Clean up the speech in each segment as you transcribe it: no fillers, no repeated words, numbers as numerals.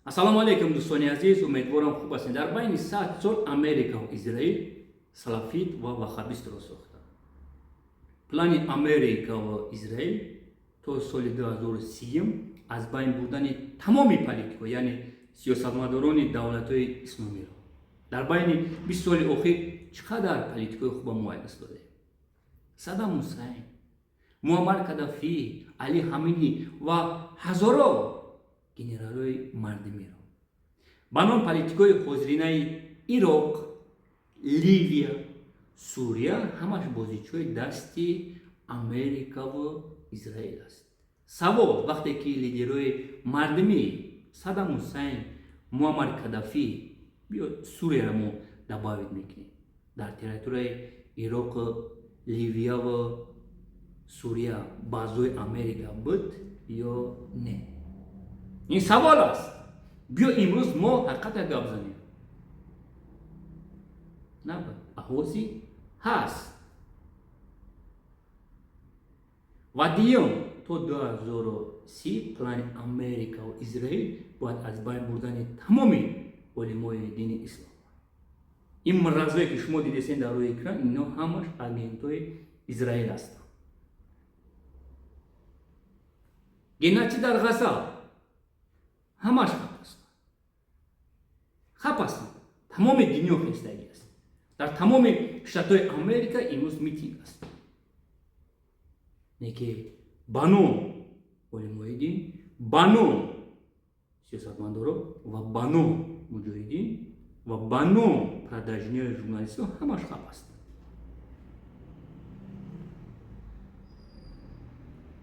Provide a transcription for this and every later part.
Ассалому алайкум, дӯстони азиз, умедворам, хуб ҳастед. Дар байни 100 сол Америка ва Израил салафит ва вахабистро сохтанд. Плани Америка ва Израил то соли 2030 аз байн бурдани тамоми политико, яъне сиёсатмадорони давлатҳои исломиро. Дар байни 20 соли охир чӣ қадар политикои хуба мо даст додем? Саддам Ҳусайн, Муаммар Кадафӣ, Али Ҳаминӣ ва ҳазоро генералҳои мардумиро. Ба ном политикои ҳозиринаи Ироқ, Ливия, Сурия ҳамаш бозичаҳои дасти Америкаву Израил аст. Савол: вақте ки лидерҳои мардумӣ Саддам Ҳусайн, Муаммар Кадафӣ, биё, Сурияро мо добавить мекунем, дар территорияи Ироқ, Ливияву Сурия базои Америка буд ё не? Ин савол аст. Биё, имрӯз мо ҳақиқата гап занем. Набуд, аҳози ҳаст. Ва дуюм, то 2030 плани Америкаву Израил бояд аз байн бурдани тамоми олимои дини ислом. Ин мразое, ки шумо дидесен дар рӯи экран, ино ҳамаш агентҳои Израил ҳастанд. Геноцид дар Ғаза ҳамаш хап ҳастанд, хап ҳастанд. Тамоми дунё хестагӣ аст. Дар тамоми штатҳои Америка имрӯз митинг аст. Не ки ба ном олимои дин, ба ном сиёсатмадоро ва ба ном муҷоҳидин ва ба ном продажниҳои журналистҳо ҳамаш хап ҳастанд.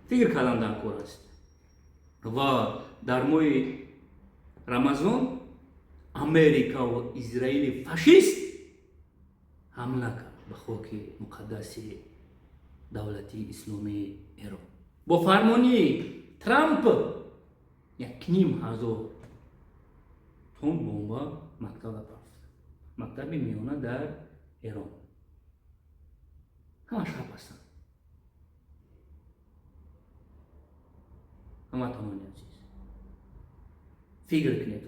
Фикр кардан дар кор аст. Ва дар моҳи Рамазон Америкаву Израили фашист ҳамла кард ба хоки муқаддаси давлати исломии Эрон. Бо фармони Трамп 1500 тон бомба мактаба пафт, мактаби миёна дар Эрон. Ҳамаш хап ҳастанд. Ҳамватанони азиз, фикр кунед.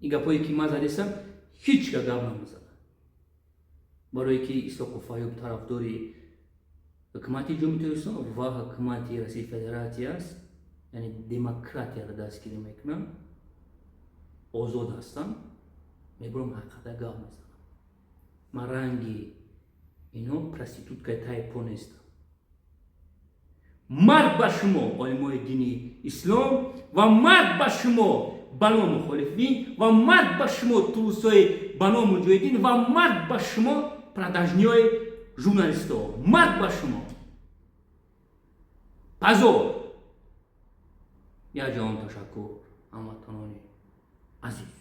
Ин гапҳое, ки ман задистам, ҳеҷ ка гап намезанад, барое ки Исоқу Фаюб тарафдори ҳукумати Ҷумҳурии Тоҷикистон ва ҳукумати Россияи Федератсия аст, яъне демократияро дастгирӣ мекунанд, озод ҳастанд. Мебурам, ҳақиқата гап мезанам. Ман ранги ино проституткаи таи по нестам. Марг ба шумо, олимои дини ислом, ва марг ба шумо, ба ном мухолифин, ва марг ба шумо, трусои ба ном муҷоҳидин, ва марг ба шумо, продажниҳои журналистҳо, марг ба шумо! Позор! Як ҷаҳон ташаккур, ҳамватанони азиз.